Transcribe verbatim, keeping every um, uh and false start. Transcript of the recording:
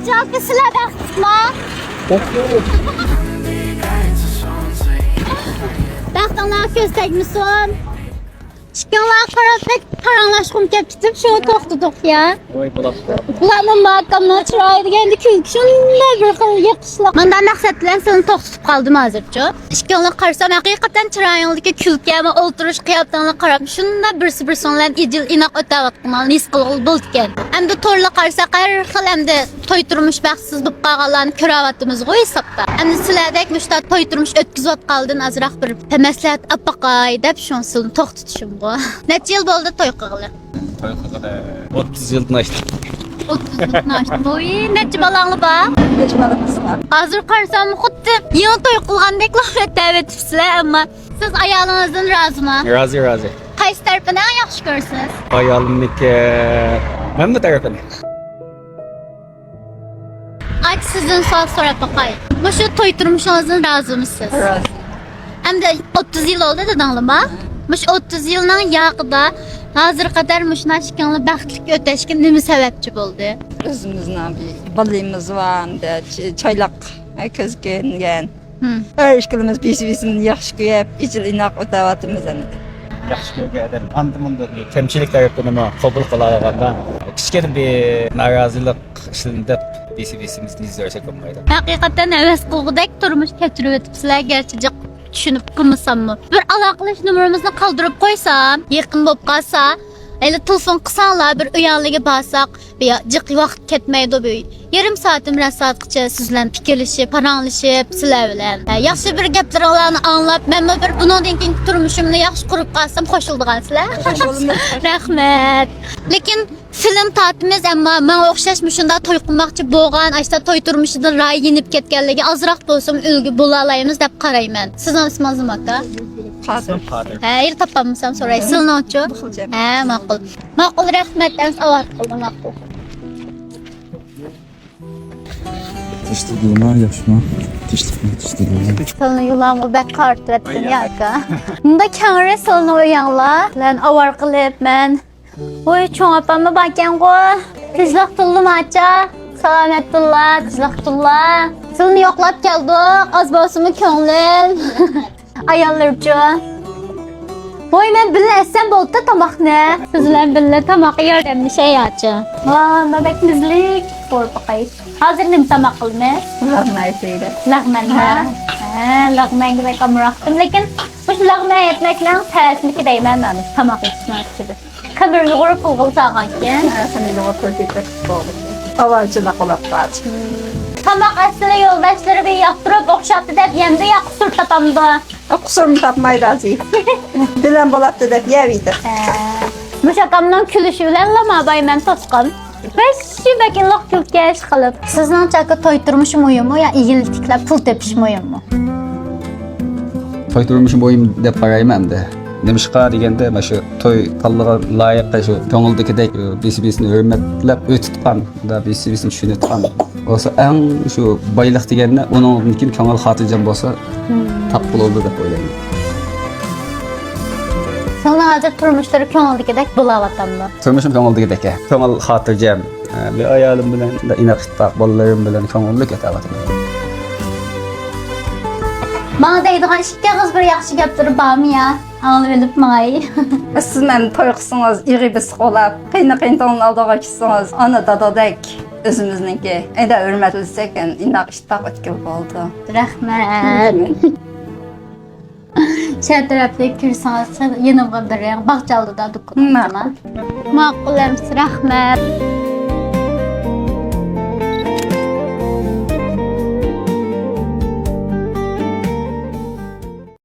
جاكى، سىلەر بەختلىكما؟ بەختىڭلار كۆز تەگمىسۇن. ئىككىڭلار قاراپ بەك پاراڭلاشقۇم كەپ كېتىپ، شۇڭا توختىدۇق يا. ۋاي، بولاپتۇ. بۇلارنىڭ ماكامنىڭ چىرايى دېگەندە كۈلكە شۇنداق بىر خىل يېقىشلىق. مانا مەقسەت بىلەن سىلىنى توختىتىپ قالدىم ھازىرچۇ. ئىككىڭلار قارىسام، ھەقىقەتەن چىرايىڭدىكى كۈلكە، ئولتۇرۇش قىياپىتىڭلارغا قاراپ، شۇنداق بىرسى بىرسىڭلار بىلەن ئىجىل ئىناق ئۆتەۋاتقىنىڭلارنى ھېس قىلغىلى بولىدىكەن. ئەمدى تورلا قارىساق، ھەر خىل ئەمدى توي تۇرمۇش بەختسىز بولۇپ قالغانلارنى كۆرۈۋاتىمىزغۇ ھېسابتا. ئەمدى سىلەردەك مۇشۇنداق توي تۇرمۇش ئۆتكۈزۈۋاتقانلاردىن ئازراق بىر مەسلىھەت ئاپپاقاي دەپ شۇڭا سىلىنى توختىتىشىمغۇ. نەچچە يىل بولدى توي قىلغىلى؟ توي قىلغىلى ئوتتۇز يىلدىن ئاشتى. ئوتتۇز يىلدىن ئاشتى. ۋوي، نەچچە بالاڭلار بار؟ بەش بالىمىز بار. ھازىر قارىسام خۇددى يېڭى توي قىلغاندەكلا ئۆتۈۋېتىپسىلەر، ئەمما سىز ئايالىڭىزدىن رازىمۇ؟ رازى، رازى. قايسى تەرىپىنى ئەڭ ياخشى كۆرىسىز؟ ئايالىمنىڭكى، ھەممە تەرىپىنى. ئاچا، سىزدىن سوئال سوراپ باقاي. مۇشۇ توي تۇرمۇشىڭىزدىن رازىمۇسىز؟ رازى. ئەمدى ئوتتۇز يىل بولدى دېدىڭلارما؟ مۇشۇ ئوتتۇز يىلنىڭ ياقىدا ھازىرغا قەدەر مۇشۇنداق ئىككىڭلار بەختلىك ئۆتەشكە نېمە سەۋەبچى بولدى؟ ئۆزىمىزنىڭ بىر بالىمىز بار، ئەمدى چايلاق كۆز كۆرۈنگەن. ھىم. ھەر ئىككىلىمىز بىسى-بىسىنى ياخشى كۆرۈپ، ئىجىل ئىناق ئۆتەۋاتىمىز ئەمدى. ياخشى كۆرگەن ئادەم ئاندا-مۇندا كەمچىلىك تەرىپىنىمۇ قوبۇل قىلالايدىغاندا، كىچىككىنە بىر نارازىلىق ئىشلىنىپ، بىسى-بىسىمىزنى يۈز بەرسەك بولمايدۇ. ھەقىقەتەن ھەۋەس قىلغۇدەك تۇرمۇش كەچۈرۈۋېتىپسىلەر، گەرچە جىق چۈشىنىپ قىلمىساممۇ. بىر ئالاقىلىشىش نومۇرىمىزنى قالدۇرۇپ قويسام، يېقىن بولۇپ قالسا، ھېلى تېلېفون قىلساڭلار، بىر ئۇ يەرلەرگە بارساق، بىر جىق ۋاقىت كەتمەيدۇ، بىر يېرىم سائەتتىن بىرەر سائەتقىچە سىز بىلەن پىكىرلىشىپ، پاراڭلىشىپ، سىلەر بىلەن، ھە، ياخشى بىر گەپلىرىڭلارنى ئاڭلاپ، مەنمۇ بىر بۇنىڭدىن كېيىنكى تۇرمۇشۇمنى ياخشى قۇرۇپ قالسام، قوشۇلىدىغانسىلەر. قوشۇلىمىز. رەھمەت. لېكىن فىلىم تارتىمىز، ئەمما ماڭا ئوخشاش مۇشۇنداق توي قىلماقچى بولغان، ئاشتا توي تۇرمۇشىدىن رايى يېنىپ كەتكەنلەرگە ئازراق بولسىمۇ ئۈلگە بولالايمىز دەپ قارايمەن. سىزنىڭ ئىسمىڭىز نېمە ئاكا؟ قادىر. ھە، ھېلى تاپالمىسام سوراي. سىلىنىڭچۇ؟ ھە، ماقۇل. ماقۇل، رەھمەت، ئەمىسە ئاۋارە قىلدىم، ماقۇل. تىشتى دۇما، ياخشىما؟ تىشتىكمۇ، تىشتى دۇما. سىلىنى يۇلانغا بەك قارىتىۋەتتىم يا، ئاكا. مۇندا كەڭرى سىلىنى ئۆيەڭلار بىلەن ئاۋارە قىلىپ مەن. ۋوي، چوڭ ئاپاممۇ باركەنغۇ. تىنچلىق تۇلدىم ئاچا. سالامەت تۇللا، تىنچلىق تۇللا. سىلىنى يوقلاپ كەلدۇق، ئاز بولسىمۇ كۆڭلۈم. ئاياللىرىمچۇ؟ ۋوي، مەن بىللە ئەتسەم بولدى تاماقنى. سىز بىلەن بىللە تاماققا ياردەملىشەي ياچۇ. ۋا، نېمە بەك مېزىلىك. قورۇپ باقاي. ھازىر نېمە تاماق قىلىمىز؟ لەغمەن ئېتەيلى. لەغمەنمۇ؟ ھە. ھە، لەغمەنگە بەك ئامراقتىم. لېكىن مۇشۇ لەغمەن يەتمەكنىڭ تەسىرىمىكى دەيمەن مەن تاماق يېتىشمەسلىكىدە. خېمىرنى يۇغۇرۇپ ئۇلغا سالغانكەن. ھە، خېمىرنى يۇغۇرۇپ تۇرۇپ يېتىپ بولدى. ئاۋارىچىلىك بولۇپ قالدى. تاماق ئەسلى يولداشلىرى بىر ياقتۇرۇپ ئوخشاپتۇ دەپ يەمدۇ يا قۇسۇر تاپامدۇ؟ قۇسۇرمۇ تاپمايدۇ ھازىر. بىلەن بولاپتۇ دەپ يەۋېتىپ. ھە. مۇشۇ ئاكامنىڭ كۈلۈشى بىلەنلا مانا بايمەن توسقان. بەك، بەك ئىللىق كۈلكە ئىش قىلىپ. سىزنىڭچە ئاكا، توي تۇرمۇشى مۇھىممۇ يا ئىگىلىك تىكلەپ پۇل تېپىش مۇھىممۇ؟ توي تۇرمۇشى مۇھىم دەپ قارايمەن ئەمدى. نېمىشقا دېگەندە، مانا شۇ توي تاللىغان لايىقى شۇ كۆڭۈلدىكىدەك، بىسى-بىسىنى ھۆرمەتلەپ ئۆتۈتقان، بىسى-بىسىنى چۈشىنىدىغان بولسا، ئەڭ شۇ بايلىق دېگەندە، ئۇنىڭدىن كېيىن كۆڭۈل خاتىرجەم بولسا، تاپقىلى بولىدۇ دەپ ئويلايمەن. سىلىنىڭ ھازىر تۇرمۇشلىرى كۆڭۈلدىكىدەك بولاۋاتامدۇ؟ تۇرمۇشۇم كۆڭۈلدىكىدەك، كۆڭۈل خاتىرجەم. بىر ئايالىم بىلەن ئىناق ئىتتىپاق، بالىلىرىم بىلەن كۆڭۈللۈك ئۆتەۋاتىمەن. ماڭا دەيدىغان ئىككى ئېغىز بىر ياخشى گەپلىرى بارمۇ يا؟ ئاڭلىۋېلىپ ماڭاي. سىز مەن توي قىلسىڭىز، يىغا بېسىق بولاپ، قېينى-قېينىتىڭنىڭ ئالدىغا كەتسىڭىز، ئانا دادادەك ئۆزىمىزنىڭكى ئەيدە ھۆرمەتلىسەك، ئىناق ئىتتىپاق ئۆتكىلى بولىدۇ. رەھمەت. شەرتەرەپلىك كىرسىڭىز، يېنىمغا بېرىڭ، باغچە ئالدىدا دۇكىنىمىز. ماقۇل. ماقۇل ئەمىسە، رەھمەت.